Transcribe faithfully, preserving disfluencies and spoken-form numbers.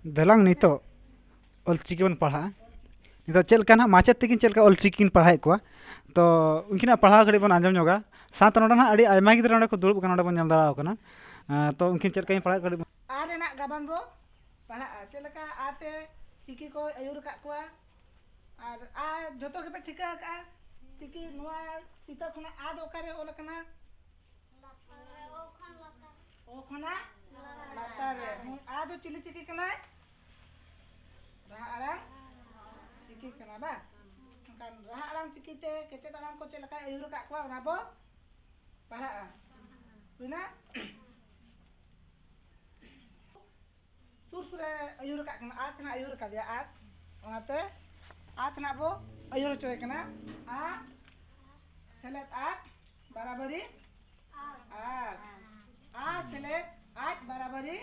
ᱫᱮᱞᱟᱝ ᱱᱤᱛᱚᱜ ᱚᱞᱪᱤᱠᱤ ᱵᱚᱱ ᱯᱟᱲᱦᱟᱜᱼᱟ᱾ ᱱᱤᱛᱚᱜ ᱪᱮᱫ ᱞᱮᱠᱟ ᱱᱟᱦᱟᱜ ᱢᱟᱪᱮᱫ ᱛᱟᱹᱠᱤᱱ ᱪᱮᱫ ᱞᱮᱠᱟ ᱚᱞᱪᱤᱠᱤ ᱠᱤᱱ ᱯᱟᱲᱦᱟᱣᱮᱫ ᱠᱚᱣᱟ, ᱛᱚ ᱩᱱᱠᱤᱱᱟᱜ ᱯᱟᱲᱦᱟᱣ ᱠᱟᱹᱴᱤᱡ ᱵᱚᱱ ᱟᱸᱡᱚᱢ ᱧᱚᱜᱟ᱾ ᱥᱟᱶᱛᱮ ᱱᱚᱰᱮ ᱱᱟᱦᱟᱜ ᱟᱹᱰᱤ ᱟᱭᱢᱟ ᱜᱤᱫᱽᱨᱟᱹ ᱱᱚᱰᱮ ᱠᱚ ᱫᱩᱲᱩᱵ ᱠᱟᱱᱟ, ᱱᱚᱰᱮ ᱵᱚᱱ ᱧᱮᱞ ᱫᱟᱲᱮᱭᱟᱠᱚ ᱠᱟᱱᱟ᱾ ᱟᱸ, ᱛᱚ ᱩᱱᱠᱤᱱ ᱪᱮᱫ ᱞᱮᱠᱟ ᱠᱤᱱ ᱯᱟᱲᱦᱟᱣᱮᱫ ᱠᱚᱣᱟ ᱠᱟᱹᱴᱤᱡ ᱵᱚᱱ ᱟ ᱨᱮᱱᱟᱜ ᱜᱟᱵᱟᱱ ᱵᱚ ᱯᱟᱲᱦᱟᱜᱼᱟ, ᱪᱮᱫ ᱞᱮᱠᱟ ᱟ ᱛᱮ ᱪᱤᱠᱤ ᱠᱚ ᱟᱹᱭᱩᱨ ᱟᱠᱟᱫ ᱠᱚᱣᱟ᱾ ᱟᱨ ᱟ ᱡᱷᱚᱛᱚ ᱜᱮᱯᱮ ᱴᱷᱤᱠᱟᱹ ᱟᱠᱟᱫᱼᱟ, ᱪᱤᱠᱤ ᱱᱚᱣᱟ ᱪᱤᱛᱟᱹᱨ ᱠᱷᱚᱱᱟᱜ ᱟ ᱫᱚ ᱚᱠᱟᱨᱮ ᱚᱞ ᱟᱠᱟᱱᱟ? ᱚ ᱠᱷᱚᱱᱟᱜ ᱞᱟᱛᱟᱨ ᱨᱮ᱾ ᱱᱩᱭ ᱟ ᱫᱚ ᱪᱤᱞᱤ ᱪᱤᱠᱤ ᱠᱟᱱᱟᱭ? ᱨᱟᱦᱟ ᱟᱲᱟᱝ ᱪᱤᱠᱤ ᱠᱟᱱᱟ ᱵᱟᱝ? ᱮᱱᱠᱷᱟᱱ ᱨᱟᱦᱟ ᱟᱲᱟᱝ ᱪᱤᱠᱤ ᱛᱮ ᱠᱮᱪᱮᱫ ᱟᱲᱟᱝ ᱠᱚ ᱪᱮᱫ ᱞᱮᱠᱟᱭ ᱟᱹᱭᱩᱨ ᱟᱠᱟᱫ ᱠᱚᱣᱟ, ᱚᱱᱟ ᱵᱚ ᱯᱟᱲᱦᱟᱜᱼᱟ᱾ ᱦᱩᱭᱱᱟ? ᱥᱩᱨ ᱥᱩᱨ ᱮ ᱟᱹᱭᱩᱨ ᱟᱠᱟᱫ ᱠᱟᱱᱟ, ᱟᱛ ᱱᱟᱜ ᱟᱹᱭᱩᱨ ᱟᱠᱟᱫᱮᱭᱟ, ᱟᱛ᱾ ᱚᱱᱟᱛᱮ ᱟᱛ ᱱᱟᱜ ᱵᱚ ᱟᱹᱭᱩᱨ ᱦᱚᱪᱚᱭᱮ ᱠᱟᱱᱟ᱾ ᱟ ᱥᱮᱞᱮᱫ ᱟᱛ ᱵᱟᱨᱟᱵᱟᱨᱤ ᱟᱛ᱾ ᱟ ᱥᱮᱞᱮᱫ ᱟᱛ ᱵᱟᱨᱟᱵᱟᱨᱤ